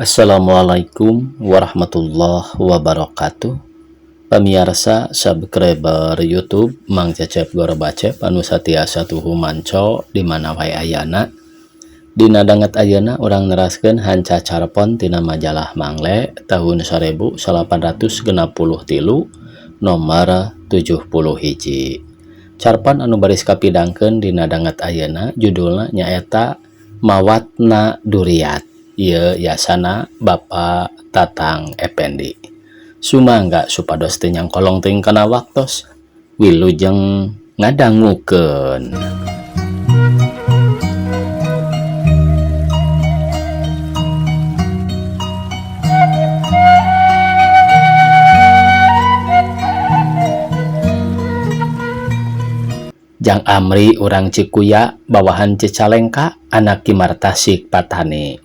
Assalamualaikum warahmatullahi wabarakatuh. Pamiarsa subscriber YouTube Mang Cecep Gorbacep anu satiasa tuhu manco di mana wae ayana. Dina danget ayeuna urang neraskeun hanca carpon tina majalah Mangle tahun 1863 nomor 71. Carpon anu baris kapidangkeun dina danget ayeuna judulna nyaeta Mawatna Duriat. Ieu yasana Bapak Tatang Ependi. Sumangga supados teu nyangkolong teuing kana waktos. Wilujeng ngadangukeun. Jang Amri urang Cikuya bawahan Cicalengka anak Ki Martasik patani.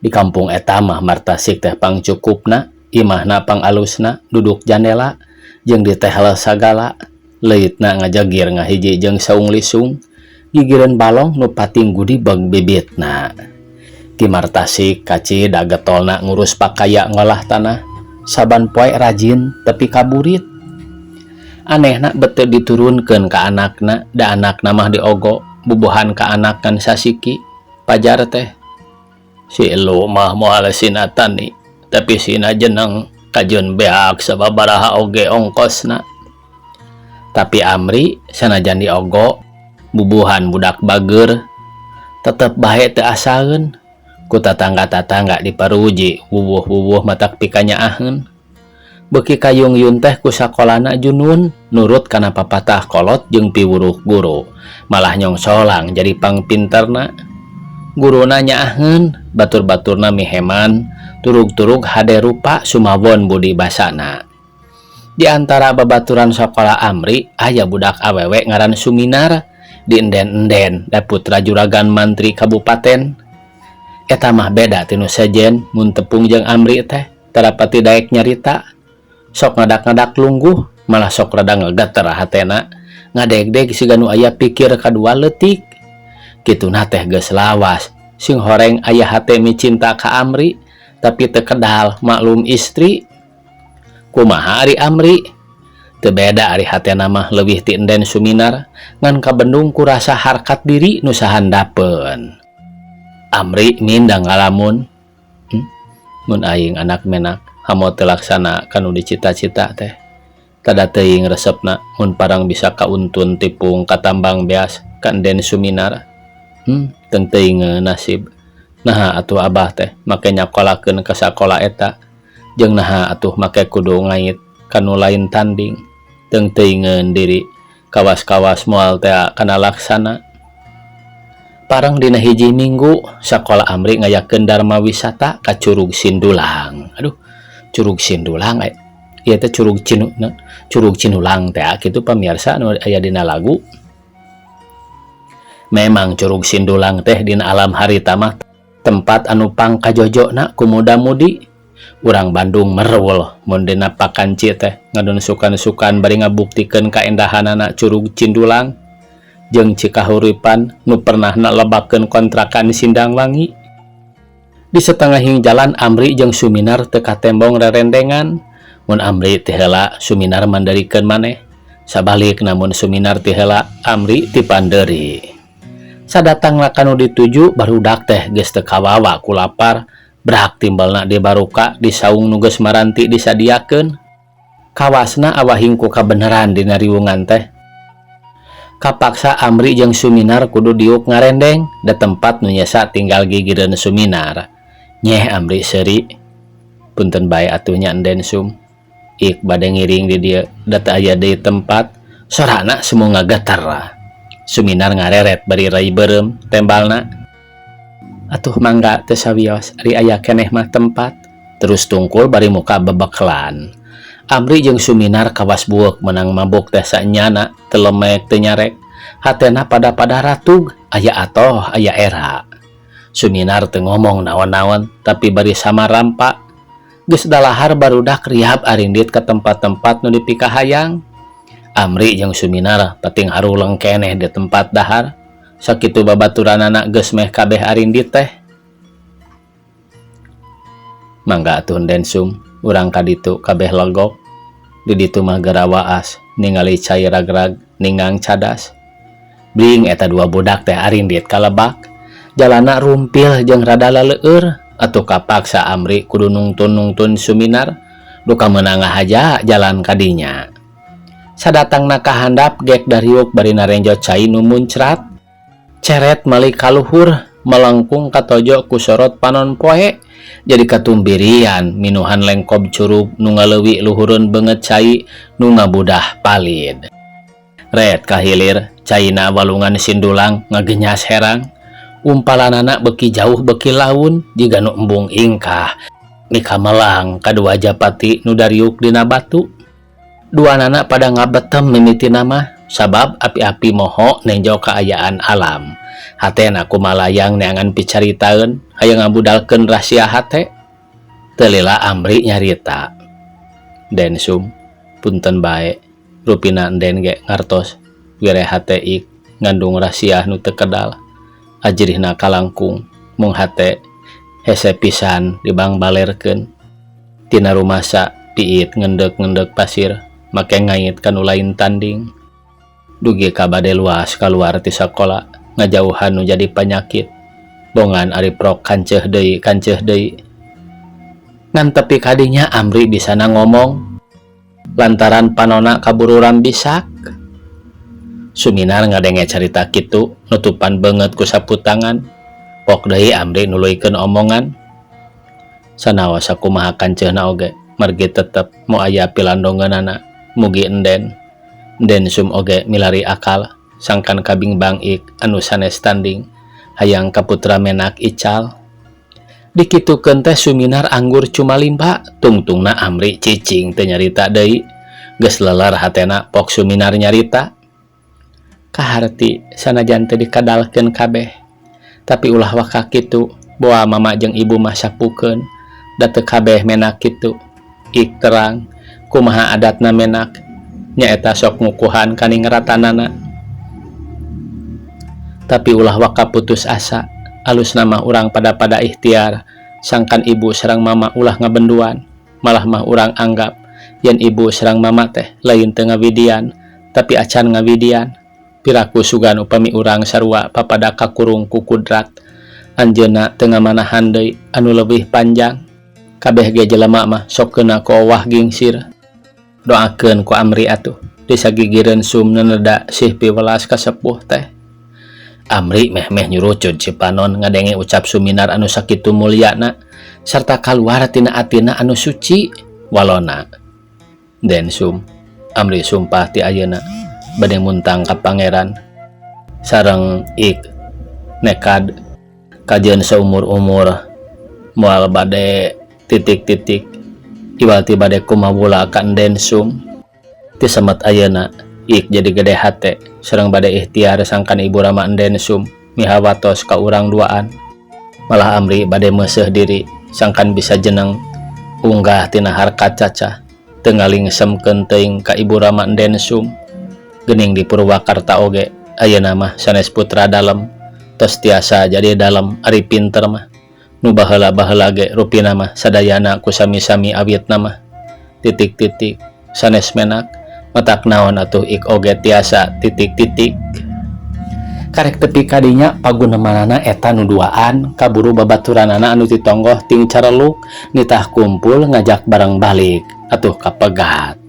Di kampung eta mah Martasik teh pangcukupna, imahna pangalusna, duduk jandela jeung ditehel sagala, leuitna ngajagir ngahiji jeung saung lisung, gigireun balong nu pating gudibeg bibitna. Ki Martasik kacida getolna ngurus pakaya ngolah tanah, saban poe rajin tepi ka burit. Anehna bete diturunkeun ka anakna, da anakna mah diogo, bubuhan ka anak kan sasiki, pajar teh. Si elu mah moal sina tani, tapi sina jeneng kajeun beak sababaraha oge ongkosna. Tapi Amri sanajan diogo, bubuhan budak bager, tetep bae teu asaeun. Ku tatangga-tatangga diparuji, wuwuh-wuwuh matak pikanyaaheun. Beuki kayungyun teh ku sakolana junun, nurut kana papatah kolot jeung piwuruh guru, malah nyongsolang jadi pangpinterna. Guruna nyaaheun, batur-baturna miheman, turug-turug hade rupa sumawon budi basana. Di antara babaturan sakola Amri, aya budak awewe ngaran Suminar, dienden-enden da putra juragan mantri kabupaten. Eta mah beda tinu sejen mun tepung jeung Amri teh, tarapati daek nyarita. Sok ngadak-ngadak lungguh, malah sok rada ngegeter hatena, ngadegdeg siga nu aya pikir kadua leutik. Kituna teh geus lawas, sing horeng aya hate micinta ka Amri, tapi teu kedal maklum istri. Kumaha ari Amri? Teu beda ari hatena mah leuwih ti enden Suminar, ngan kabendung ku rasa harkat diri nu sahandapeun. Amri mindang ngalamun, mun aing anak menak hamo teu laksana kanu dicita-cita teh. Tada teuing resepna mun parang bisa kauntun tipung katambang beas ka enden Suminar. Teu teuing nasib. Naha atuh abah teh make nyakolakeun ka sakola eta, jeung naha atuh make kudu ngait kanu lain tanding. Teu teuingeun diri kawas-kawas moal teh kana laksana. Parang dina hiji minggu sakola Amri ngayakeun dharma wisata ka Curug Sindulang. Aduh, Curug Sindulang ieu teh Curug Cinu, Curug Cinulang teh kitu pamirsa anu aya dina lagu. Memang Curug Sindulang teh dina alam harita mah tempat anu pangkajojona ku muda-mudi. Urang Bandung merul mun dina pakanci teh ngadon sukan-sukan bari ngabuktikeun kaendahanana Curug Cindulang jeung Cikahuripan nu pernahna lebakeun kontrakan Sindangwangi. Di setengahing jalan Amri jeung Suminar teu katembong rerendengan. Mun Amri ti heula Suminar manderikeun maneh. Sabalik namun Suminar ti heula Amri ti panderi. Sadatangna kanu dituju barudak teh geus teu kawawa ku lapar, brak timbalna di baruka di saung nu geus maranti disadiakeun. Kawasna awahing ku kabeneran dina riwungan teh. Kapaksa Amri jeung Suminar kudu diuk ngarendeng da tempat nu nyesa tinggal gigireun Suminar. Nyeh Amri seuri, punten bae atuh nya enden Sum. Ik bade ngiring di dieu da teu aya deui tempat, sorana semua ngageter. Suminar ngareret bari rai beureum tembalna. Atuh mangga teu sawios ari aya keneh mah tempat. Terus tungkul bari muka bebeklan. Amri jeung Suminar kawas bueuk menang mabuk teh sanyana teu lemek teu nyarek. Hatena pada-pada ratug aya atoh aya era. Suminar teu ngomong naon-naon tapi bari sama rampa. Geus dalahar barudak riap arindit ka tempat-tempat nu dipikahayang. Amri jeung Suminar pating haruleng keneh di tempat dahar. Sakitu babaturanana geus meh kabeh arindit teh. Mangga atuh Nden Sum, urang ka ditu kabeh legok. Di ditu mah geura waas, ningali cai ragrag ninggang cadas. Bring eta dua budak teh arindit ka lebak. Jalanna rumpil jeung rada laleueur, atuh kapaksa Amri kudu nungtun-nungtun Suminar, duka meunang ngahaja jalan ka dinya. Sadatangna ka handap gek dariuk bari narenjo cai nu muncrat. Ceret malik ka luhur, melengkung katojo ku sorot panon poe. Jadi katumbirian minuhan lengkob curug nu ngaleuwi luhureun beungeut cai nu ngabudah palid. Ret ka hilir, caina walungan sindulang ngagenyas herang. Umpalanana beuki jauh beuki laun jiga nu embung ingkah. Mikamelang kadua japati nu dariuk dina batu. Duanana pada ngabetem mimitina mah sabab api-api moho nenjo kaayaan alam. Hatena kumalayang neangan picaritaeun hayang ngabudalkeun rahasia hate. Teu lila Amri nyarita. Den Sum, punten bae, rupina enden ge ngartos wire hate ik ngandung rahasia nu teu kedal. Ajrihna kalangkung mung hate hese pisan dibangbalerkeun. Tina rumasa piit ngendek-ngendek pasir make ngait ka nu lain tanding. Dugi ka bade luas kaluar ti sakola ngajauhan nu jadi panyakit. Bongan ari prok kanceuh deui kanceuh deui. Ngan tepi ka dinya Amri bisana ngomong lantaran panona kaburu rambisak. Suminar ngadenge carita kitu nutupan beungeut ku sapu tangan. Pok deui Amri nuluykeun omongan. Sanaos sakumaha kanceuhna oge margi tetep moal aya pilandongeunana mugi enden. Enden Sum oge milari akal sangkan kabingbang ik anu sanes tanding hayang ka putra menak ical. Dikitukeun teh Suminar anggur cumalimpa tungtungna Amri cicing teu nyarita deui. Geus leler hatena pok Suminar nyarita. Kaharti sanajan teu dikadalkeun kabeh. Tapi ulah waka kitu, boa mama jeung ibu mah sapukeun, da teu kabeh menak kitu. Ik terang kumaha adatna menak, nyaeta sok ngukuhan kaningratanana. Tapi ulah waka putus asa, alusna mah urang pada-pada ikhtiar, sangkan ibu sareng mama ulah ngabenduan, malah mah urang anggap yen ibu sareng mama teh lain teu ngawidian, tapi acan ngawidian. Piraku sugan upami urang sarua papada kakurung ku kudrat. Anjeunna teu ngamanahan deui anu leuwih panjang. Kabeh ge jelema mah sok keuna ku owah gingsir. Doakeun ku Amri atuh disagigireun Sum neneda sih piwelas ka sepuh teh. Amri meh-meh nyurucud cipanon ngadenge ucap Suminar anu sakitu mulyana sarta kaluar tina atina anu suci walona. Den Sum, Amri sumpah ti ayeuna bade muntang ka pangeran sareng ik nekad kajeun saumur-umur moal bade titik-titik iwal ti bade kumawula ka Enden Sum. Ti semet ayeuna ik jadi gede hate sareng bade ikhtiar sangkan ibu rama Enden Sum mihawatos ka urang duaan. Malah Amri bade meuseuh diri sangkan bisa jeneng unggah tina harkat cacah teu ngalingsemkeun teuing ka ibu rama Enden Sum. Geuning di Purwakarta oge ayeuna mah sanes putra dalem tos tiasa jadi dalem ari pinter mah. Nu baheula-baheula ge rupina mah sadayana ku sami-sami awitna mah titik-titik sanes menak matak naon atuh ik oge tiasa titik-titik. Karek tepi ka dinya pagunemanana eta nu duaan kaburu babaturanana anu titonggoh ting careluk nitah kumpul ngajak bareng balik atuh kapegat.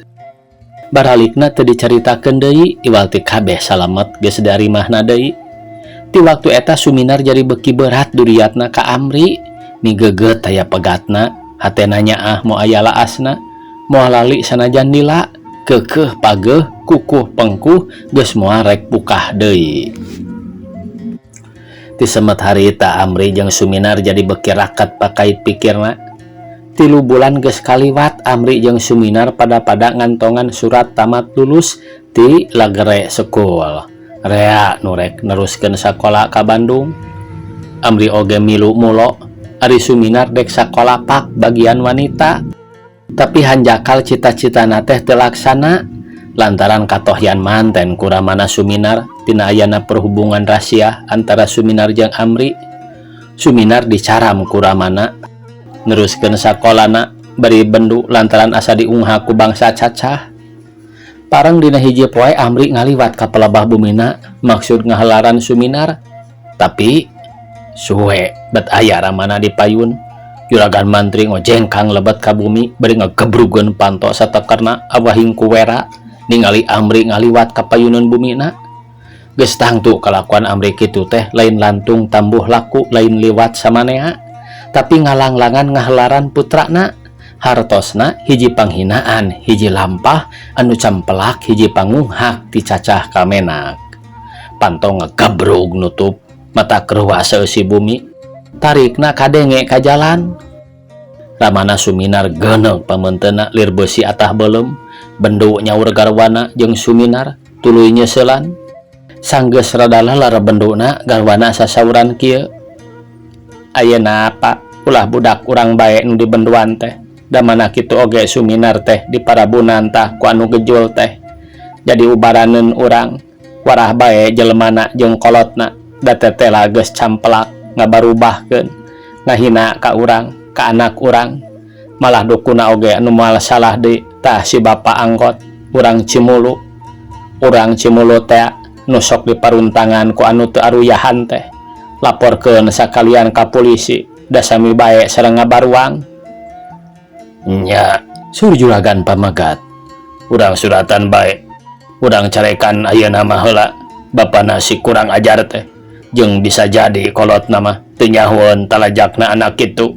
Baralikna teu dicaritakeun deui iwal ti kabeh salamet geus dari mahna deui. Ti waktu eta Suminar jadi beuki berat duriatna ka Amri, migegeut aya pegatna, hatena nyaah moal aya laasna, moal lali sanajan lila, keukeuh pageuh kukuh pengkuh geus moal rek pukah deui. Ti semet harita Amri jeung Suminar jadi beuki raket pakait pikirna. 3 bulan geus kaliwat Amri jeung Suminar pada-pada ngantongan surat tamat lulus ti Lagere School. Rea nu rek neruskeun sakola ka Bandung. Amri oge milu mulo, ari Suminar dek sakola pak bagian wanita. Tapi hanjakal cita-citana teh teu laksana lantaran katohyan manten ku ramana Suminar tina ayana perhubungan rahasia antara Suminar jeung Amri. Suminar dicaram ku ramana. Neruskeun sakolana bari bendu lantaran asa diunghak ku bangsa cacah. Pareng dina hiji poe Amri ngaliwat ka pelebah bumina maksud ngahelaran Suminar. Tapi suwe bet aya ramana di payun. Juragan Mantri ngojengkang lebet ka bumi bari ngagebrugeun panto satekerna awahing ku wera ningali Amri ngaliwat ka payuneun bumina. Geus tangtu kalakuan Amri kitu teh lain lantung tambuh laku lain liwat samanea tapi ngalanglangan ngahelaran putrana. Hartosna hiji panghinaan hiji lampah anu campelak hiji pangunghak ti cacah ka menak. Panto ngagebrug nutup mata keruwa saeusi bumi tarikna kadenge ka jalan. Ramana Suminar geneug pameunteuna lir beusi atah beuleum bendu nyaur garwana jeung Suminar tuluy nyeuselan. Sanggeus rada leler benduna garwana sasauran kieu. Ayeuna apa ulah budak urang bae nu dibenduan teh. Da mana kitu oge Suminar teh diparabunan tah ku anu gejul teh. Jadi ubaraneun urang warah bae jelemana jeung kolotna da tetela geus campelak ngabarubahkeun ngahina ka urang ka anak urang. Malah dukuna oge anu moal salah deui tah si bapa angkot urang Cimulu. Urang Cimulu teh nu sok diparuntangan ku anu teu aruyahan teh. Laporkeun sakalian ka polisi da sami bae sareng ngabaruang. Nya, sur juragan pamegat. Urang suratan bae. Urang carekan ayeuna mah heula. Bapana si kurang ajar teh. Jeung bisa jadi kolotna mah teu nyahoeun talajakna anak kitu.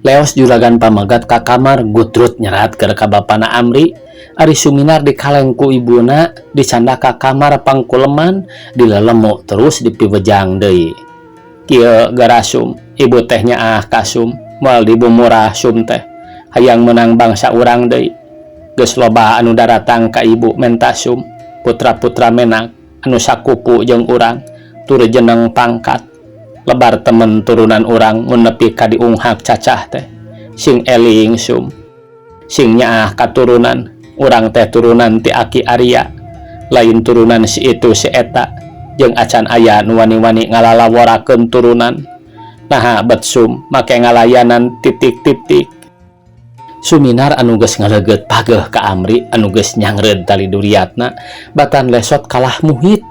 Leos juragan pamegat ka kamar gutrut nyerat keur ka bapana Amri. Ari Suminar dikaleng ku ibuna dicandak ka kamar pangkuleman dilelemu terus dipiwejang deui. Kieu garasum ibu teh nyaah kasum moal dibumurah sum teh. Hayang menang bangsa urang deui. Geus loba anu daratang ka ibu menta sum putra-putra menak anu sakupu jeung urang tur jeneng pangkat. Lebar temen turunan urang mun nepi ka diunghak cacah teh. Sing eling sum. Sing nyaah katurunan urang teh turunan ti Aki Arya. Lain turunan si itu si eta jeung acan aya nu wani-wani ngalalaworakeun turunan. Naha bet sum make ngalayanan titik-titik. Suminar anu geus ngaleugeut pageuh ka Amri anu geus nyangreud tali duriatna batan lesot kalah muhit.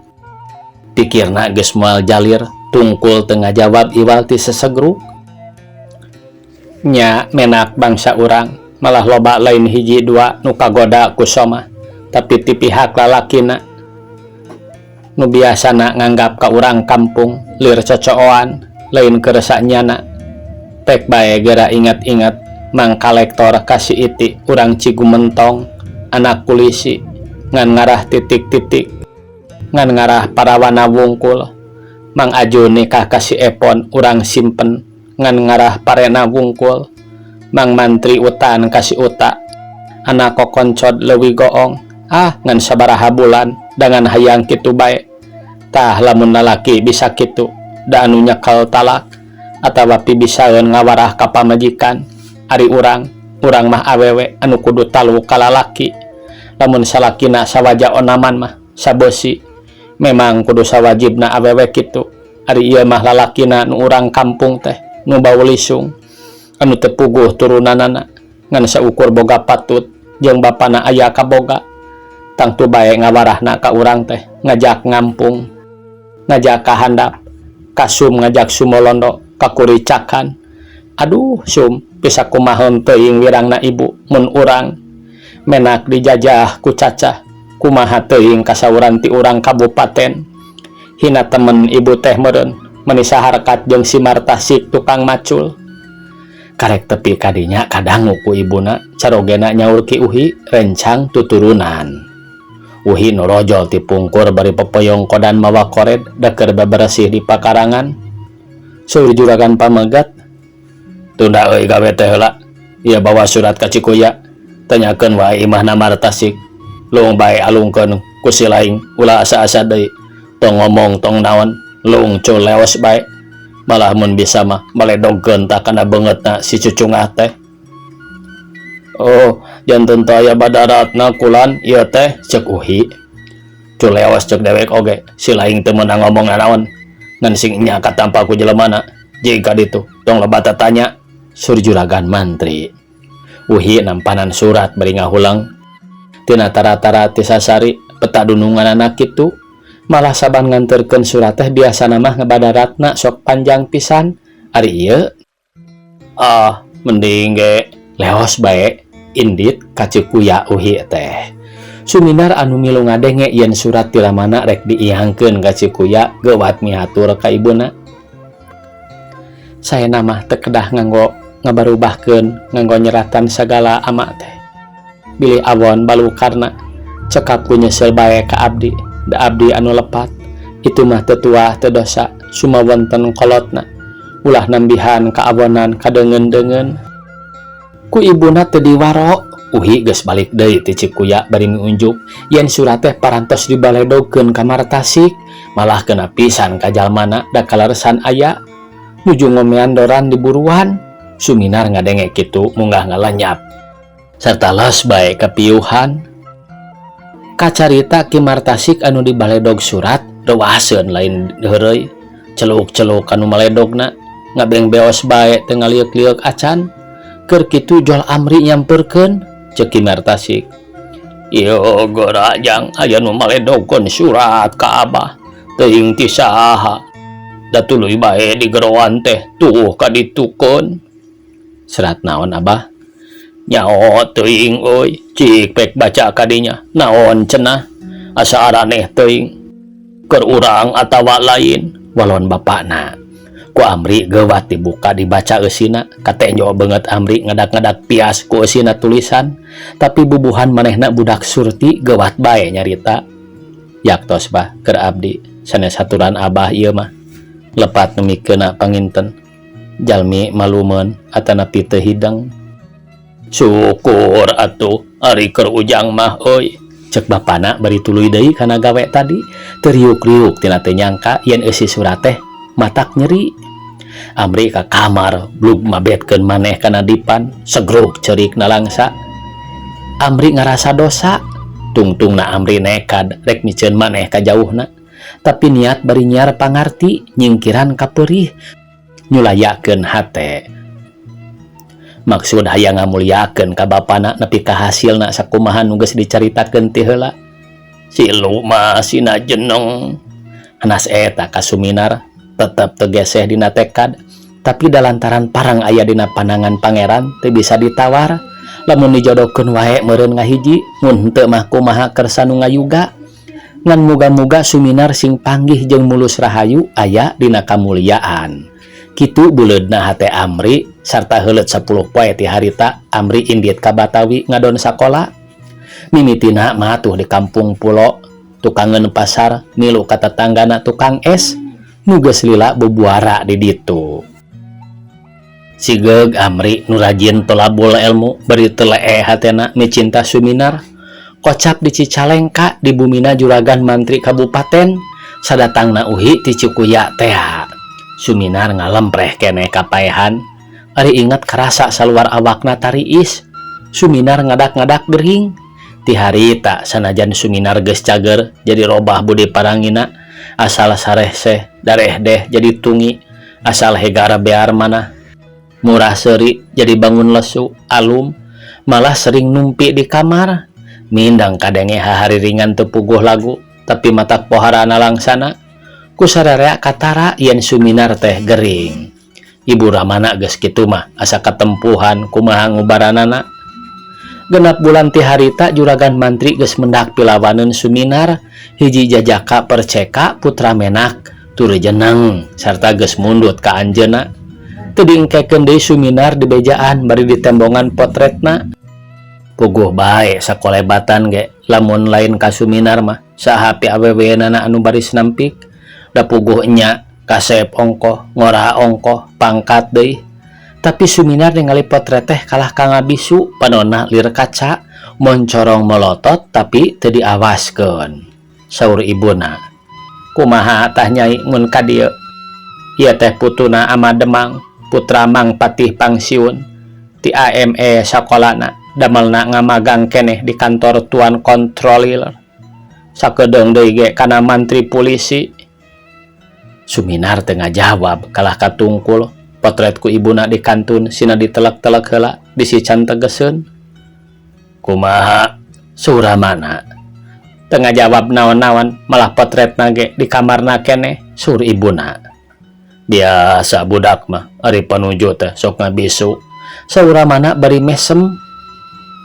Pikirna geus moal jalir tungkul teu ngajawab iwal ti sesegruk. Nya menak bangsa urang malah loba lain hiji dua nu kagoda ku Somah tapi ti pihak lalakina nu biasana nganggap ka urang kampung lir cocooan lain keresa nyana. Pek bae geura ingat-ingat Mang Kalektor ka si Iti urang Cigumentong anak kulisi ngan ngarah titik-titik ngan ngarah parawana wungkul. Mang Ajun nikah ka si Epon urang simpen ngan ngarah parena wungkul. Mang Mantri Utan ka si Uta anak kokoncod leuwih goong ah ngan sabaraha bulan dangan hayang kitu bae. Tah lamun lalaki bisa kitu da anu nyekel talak atawa pibisaeun ngawarah ka pamajikan. Ari urang, urang mah awewe anu kudu talu ka lalaki. Lamun salakina sawaja onaman mah sabeusi. Memang kudu sawajibna awewe kitu. Ari ieu mah lalakina nu urang kampung teh nu bau lisung anu teu puguh turunanana ngan saukur boga patut jeung bapana aya kaboga. Tangtu bae ngawarahna ka urang teh ngajak ngampung ngajak ka handap kasum ngajak sumolondo kakuricakan. Aduh sum bisa kumaha teuing wirangna ibu mun urang menak dijajah ku cacah kumaha teuing kasauran ti urang kabupaten. Hina temen ibu teh meureun meuni saharkat jeung si Martasik tukang macul. Karek tepi kadinya kadangu ku ibuna carogena nyaur Ki Uhi rencang tuturunan. Uhi nu rojol ti pungkur bari popoyong kodan mawa kored da keur beberesih di pakarangan. Saur juragan pamegat tunda euy gawe teh heula. Ieu bawa surat ka Cikuya tanyakeun wae imahna Martasik. Lung bae alungkeun ku si laing ulah asa-asa deui. Tong ngomong tong naon lung cul leos bae. Malah mun bisa mah maledogkeun tah kana beungeutna si cucungah teh. Oh, janten teu aya badaratna kulan ieu teh ceuk Uhi. Cul leos ceuk dewek oge si laing teu meunang ngomong nanaon. Ngan sing nya katampa ku jelemana. Jika ditu tong loba tatanya. Sur juragan mantri. Uhi nampanan surat bari ngahuleng. Tina tara-tara ti sasari peta dununganana kitu. Malah saban nganterkeun surat teh biasana mah ngabadaratna sok panjang pisan. Ari ieu ah mending ge leos bae indit ka Cikuya Uhi teh. Suminar anu milu ngadenge yen surat ti ramana rek diiangkeun ka Cikuya geuwat mihatur ka ibuna. Saena mah teu kedah nganggo ngabarubahkeun nganggo nyeratan sagala ama teh. Bilih awon balukarna cekap ku nyesel bae ka abdi da abdi anu lepat. Itu mah teu tuah teu dosa suma wonten kolotna. Ulah nambihan kaawonan kadeungeun-deungeun. Ku ibuna teu diwaro. Uhi geus balik deui ti Cikuya bari miunjuk yen surat teh parantos dibaledogkeun ka Martasik malah kena pisan ka jalmana da kaleresan aya nuju ngomean doran di buruan. Suminar ngadenge kitu munggah ngalenyap serta los bae kapiuhan. Kacarita Ki Martasik anu dibaledog surat reuaseun lain heureuy celuk-celuk anu maledogna ngabeng beos bae teu ngalieuk-lieuk acan. Keur kitu jol Amri nyamperkeun ceuk Ki Martasik. Ieu geura jang aya nu maledogkeun surat ka abah teuing ti saha da tuluy bae digeroan teh tuh kaditukeun. Serat naon abah? Nyaho teuing euy cik pek baca kadinya naon cenah asa araneh teuing keur urang atawa lain walon bapakna. Ku Amri geuwat dibuka dibaca eusina katenjo beungeut Amri ngadak-ngadak pias ku eusina tulisan tapi bubuhan manehna budak Surti geuwat bae nyarita. Yaktos bah keur abdi sanes haturan abah ieu mah lepat nu mikeunna panginten jalmi malumeun atanapi teu hideng. Syukur atuh ari keur ujang mah euy cek bapana bari tuluy deui kana gawe tadi teu riuk-riuk tina teu nyangka yen eusi surat teh matak nyeri. Amri ka kamar blug mabetkeun maneh kana dipan segruk ceurik nalangsa. Amri ngarasa dosa tungtungna Amri nekad rek miceun maneh ka jauhna tapi niat bari nyiar pangarti nyingkiran kapeurih nyulayakeun hate. Maksud hayang ngamuliakeun ka bapana nepi ka hasilna sakumaha nu geus dicaritakeun ti heula. Silu mah sina jeneng hanas eta ka Suminar tetep teu geseh dina tekad tapi da lantaran parang aya dina panangan pangeran teu bisa ditawar lamun dijodohkeun wae meureun ngahiji mun henteu mah kumaha kersa nu ngayuga. Ngan muga-muga Suminar sing panggih jeung mulus rahayu aya dina kamuliaan. Kitu buleudna hate Amri sarta heuleut 10 poe ti harita Amri indit ka Batawi ngadon sakola. Mimitina mah tuh di kampung Pulo tukangeun pasar milu ka tatanggana tukang es nu geus lila bubuara di ditu. Sigeug Amri nu rajin tolabul ilmu bari teu leeh hatena micinta Suminar. Kocap di Cicalengka di bumina juragan mantri kabupaten sadatangna Uhi ti Cikuya tea. Suminar ngalempreh keneh kapaehan ari inget karasa saluar awakna tariis. Suminar ngadak-ngadak gering. Ti harita sanajan Suminar geus cager jadi robah budi parangina asal sarehseh dareh deh jadi tungi asal hegara bear manah murah seuri jadi bangun lesu alum malah sering numpi di kamar mindang kadenge hahari ringan teu puguh lagu tapi matak poharana langsana ku sararea katara yen Suminar teh gering. Ibu Ramana geus kitu mah asa katempuhan kumaha ngubaranana. Genap bulan ti harita juragan mantri geus mendak pilawaneun Suminar hiji jajaka perceka putra menak tuluy jeneng sarta geus mundut ka anjeunna. Teu diengkekeun deui Suminar di bejaan bari ditembongan potretna. Puguh bae sakolebatan ge lamun lain ka Suminar mah saha pi awewenana anu baris nampik da puguh enya kasep ongkoh ngora ongkoh pangkat deui. Tapi Suminar ningali potret teh kalah ka ngabisu panonna lir kaca moncorong molotot tapi teu diawaskeun. Saur ibuna kumaha tah nyai mun ka dieu ieu teh putuna ama Demang putra Mang Patih Pangsiun ti AME sakolana damelna ngamagang keneh di kantor tuan kontrolir sakedeung deui ge kana mantri polisi. Suminar teu ngajawab kalah katungkul Potret ku ibuna dikantun sina ditelek-telek heula bisi can tegeseun. Kumaha saur Ramana? Teu ngajawab naon-naon malah potretna ge di kamarna keneh saur ibuna. Biasa budak mah ari panuju teh sok ngabisu. Saur Ramana bari mesem.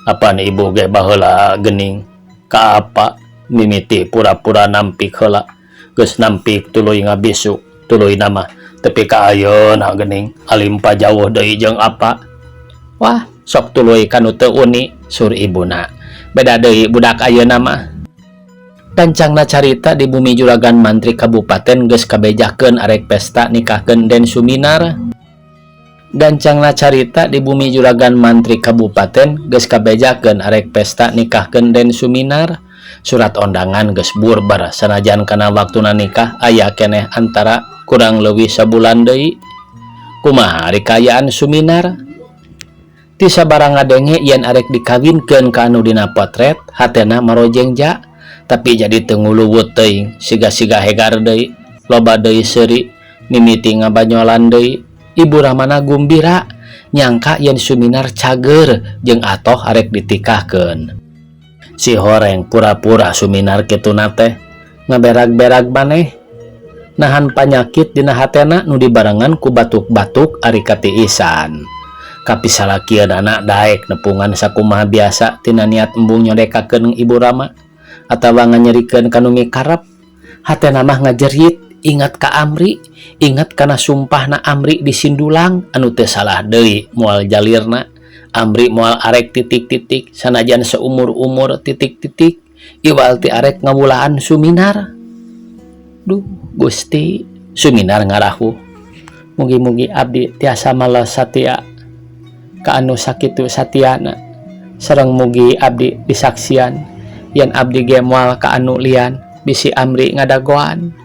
Apan ibu ge baheula geuning ka apa mimiti pura-pura nampik heula geus nampik tuluy ngabisu tuluy nama tepi ka ayeuna geuning alimpa jauh deui jeung apa. Wah sok tuluy kanu teu uni saur ibuna. Beda deui budak ayeuna mah. Gancangna carita di bumi juragan mantri kabupaten geus kabejakeun arek pesta nikahkeun Den Suminar. Gancangna carita di bumi juragan mantri kabupaten geus kabejakeun arek pesta nikahkeun Den Suminar. Surat ondangan geus burbar sanajan kana waktuna nikah aya keneh antara kurang leuwih sabulan deui. Kumaha ari kaayaan Suminar? Ti sabara ngadenge yen arek dikawinkeun ka anu dina potret hatena marojengja tapi jadi teu nguluwut teuing siga-siga hegar deui loba deui seuri mimiti ngabanyolan deui. Ibu Ramana gumbira nyangka yen Suminar cager jeung atoh arek ditikahkeun. Si horeng pura-pura Suminar kituna teh ngaberag-berag maneh nahan panyakit dina hatena nu dibarengan ku batuk-batuk ari katiisan. Kapisalakieunana daek nepungan sakumaha biasa tina niat embung nyodekakeun Ibu Rama atawa nganyerikeun ka nu mikarep. Hatena mah ngajerit ingat ka Amri, ingat kana sumpahna Amri di Sindulang anu teu salah deui moal jalirna. Amri moal arek titik-titik sanajan seumur-umur titik-titik iwal ti arek ngawulaan Suminar. Duh Gusti, Suminar ngarahuh. Mugi-mugi abdi tiasa males satia ka anu sakitu satiana. Sareng mugi abdi disaksian yen abdi ge moal ka anu lian bisi Amri ngadagoan.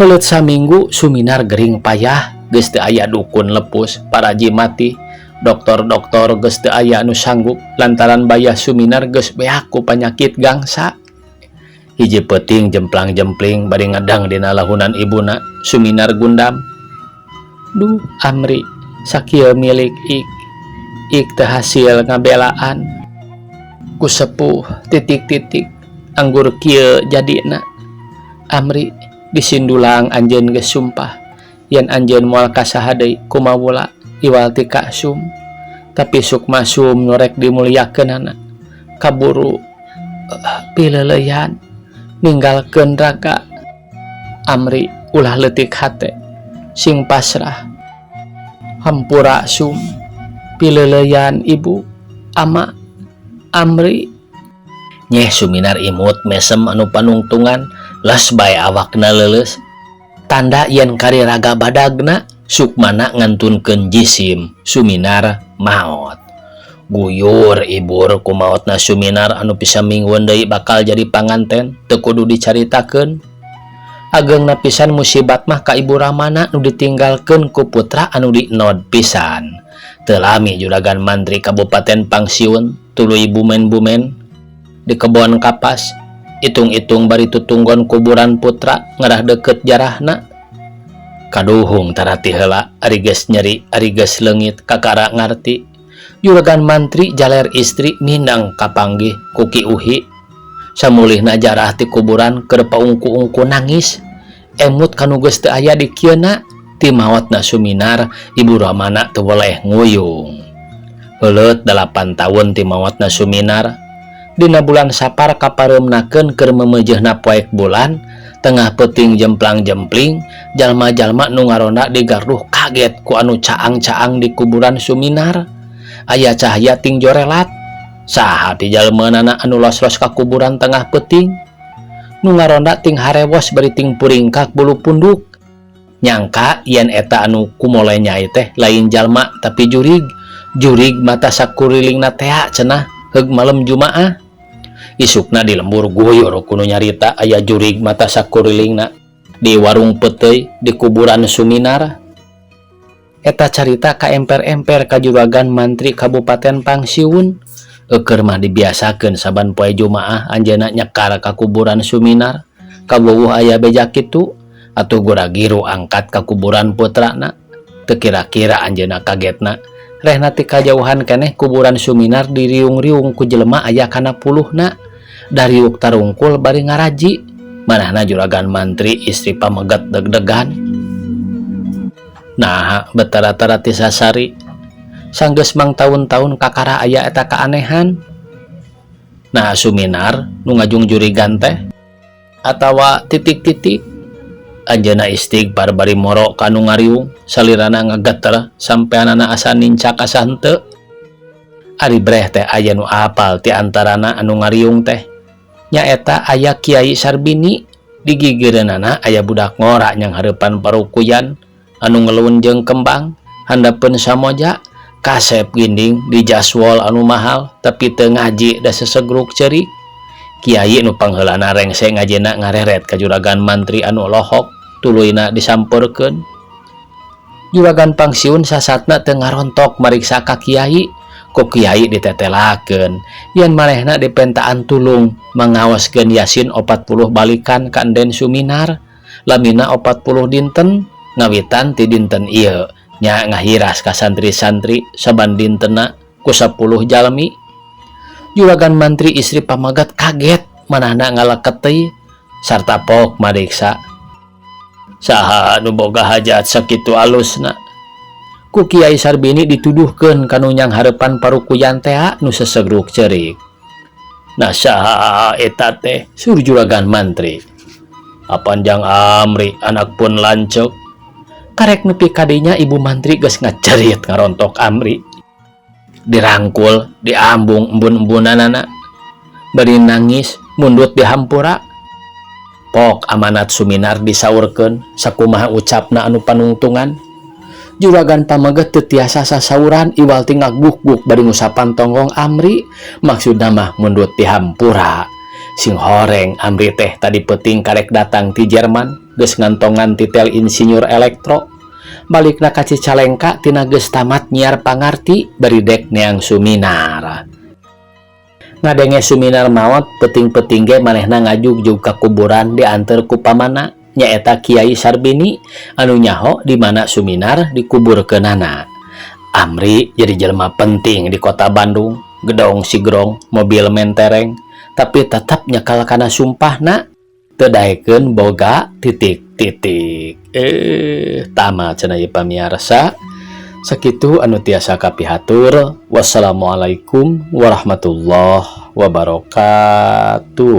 Heuleut saminggu Suminar gering payah geus teu aya dukun lepus paraji mati doktor-doktor geus teu aya anu sanggup lantaran bayah Suminar geus beak ku panyakit gangsa. Hiji peuting jemplang-jempling bari ngedang dina lahunan ibuna Suminar gundam. Duh Amri sakieu milik ik ik teu hasil ngabelaan ku sepuh titik-titik anggur kieu jadina. Amri di Sindulang anjeun geus sumpah yen anjeun moal ka saha deui kumawula iwal ti ka Sum tapi sukma Sum nu rek dimulyakeunana kaburu pileuleyan ninggalkeun raga. Amri ulah leutik hate sing pasrah hampura Sum pileuleyan ibu ama Amri. Nyeh Suminar imut mesem anu panungtungan las bae awakna leuleus tanda yen kari raga badagna sukmana ngantunkeun jisim Suminar maot. Guyur ibur ku maotna Suminar anu bisa mingguan deui bakal jadi panganten teu kudu dicaritakeun. Ageungna pisan musibat mah ka Ibu Ramana nu ditinggalkeun ku putra anu dinod pisan. Teu lami juragan mantri kabupaten pangsiun tuluy bumen-bumen di kebon kapas itung-itung bari tutunggon kuburan putra ngarah deket jarahna. Kaduhung tarati heula ari geus nyeri ari geus leungit kakara ngarti. Juragan mantri jaler istri mindang kapanggih ku Ki Uhi. Samulihna jarah ti kuburan keur paungku-ungku nangis emut kanu geus teu aya di kieuna. Ti maotna Suminar Ibu Ramana teu weleh nguyung. Heuleut 8 tahun ti maotna Suminar. Dina bulan Sapar kapareumnakeun keur memeujeuhna poek bulan tengah peuting jemplang-jempling jalma-jalma nu ngaronda di garduh kaget ku anu caang-caang di kuburan Suminar. Aya cahaya ting jorelat. Saha ti jalmeunana anu los-los ka kuburan tengah peuting? Nu ngaronda ting harewos bari ting puringkak bulu punduk. Nyangka yen eta anu kumole nyai teh lain jalma tapi jurig. Jurig mata sakurilingna tea cenah heug malem Jumaah. Isukna di lembur guyur kudu nyarita aya jurig mata sakurilingna di warung peuteuy di kuburan Suminar. Eta carita ka emper-emper ka juragan mantri kabupaten Pangsiun. Eukeun mah dibiasakeun saban poe Jumaah anjeunna nyekar ka kuburan Suminar. Kaweuweuh aya beja kitu atuh gura-giru angkat ka kuburan putrana. Teu Teu kira-kira anjeunna kagetna. Rehna ti kajauhan keneh kuburan Suminar diriung-riung ku jelema aya kana puluhna. Dariuk tarungkul bari ngaraji. Manahna juragan mantri istri pameget deg-degan. Naha betara-tara ti sasari. Sanggeus mangtaun-taun kakara aya eta kaanehan. Nah Suminar nu ngajungjurigan teh atawa titik-titik anjeunna istighfar bari moro ka nu ngariung salirana ngageter sampeanana asa nincak asa henteu. Ari breh teh aya nu apal ti antarana anu ngariung teh nyaeta aya Kiai Sarbini di gigireunana aya budak ngora nyanghareupan parukuyan anu ngelun jeung kembang handapeun samoja kasep ginding di jaswol anu mahal tapi teu ngaji da sesegruk ceurik. Kiai nu pangheulana rengse ngajina ngareret ka juragan mantri anu lohok tuluyna disampeurkeun. Juragan pangsiun sasatna teu ngarontok mariksa ka kiai, ku kiai ditetelakeun yen manehna dipentaan tulung mangaoskeun Yasin 40 balikan ka Enden Suminar lamina 40 dinten ngawitan ti dinten ieu nya ngahiras ka santri-santri saban dintenna ku 10 jalmi. Juragan mantri istri pamagat kaget manahna ngaleket teuing sarta pok mariksa saha anu boga hajat sakitu alusna. Ku Kiai Sarbini dituduhkeun ka nu nyanghareupan parukuyan tea nu sesegruk ceurik. Nah saha eta teh sur juragan mantri. Apan jang Amri anak pun lanceuk. Karek nepi kadinya ibu mantri geus ngacerit ngarontok Amri. Dirangkul, diambung embun-embunanana. Bari nangis, mundut dihampura. Pok amanat Suminar disaurkeun sakumaha ucapna anu panungtungan. Juragan pameget teu tiasa sasauran iwal ti ngagbuk-buk bari ngusapan tonggong Amri, maksudna mah mundut dihampura. Sing horeng Amri teh tadi peuting karek datang ti Jerman, geus ngantongan titel insinyur elektro. Balikna ka Cicalengka tina geus tamat nyiar pangarti bari dek neang Suminar. Ngadenge Suminar maot peuting-peuting ge manehna ngajugjug ka kuburan dianteur ku pamanna nyaeta Kiai Sarbini anu nyaho di mana Suminar dikuburkeunana. Amri jadi jelema penting di kota Bandung, gedong sigrong, mobil mentereng, tapi tetap nyekal kana sumpahna teu daekeun boga titik-titik. Tamat cenah ieu pamiarsa. Sakitu anu tiasa kapihatur. Wassalamualaikum warahmatullahi wabarakatuh.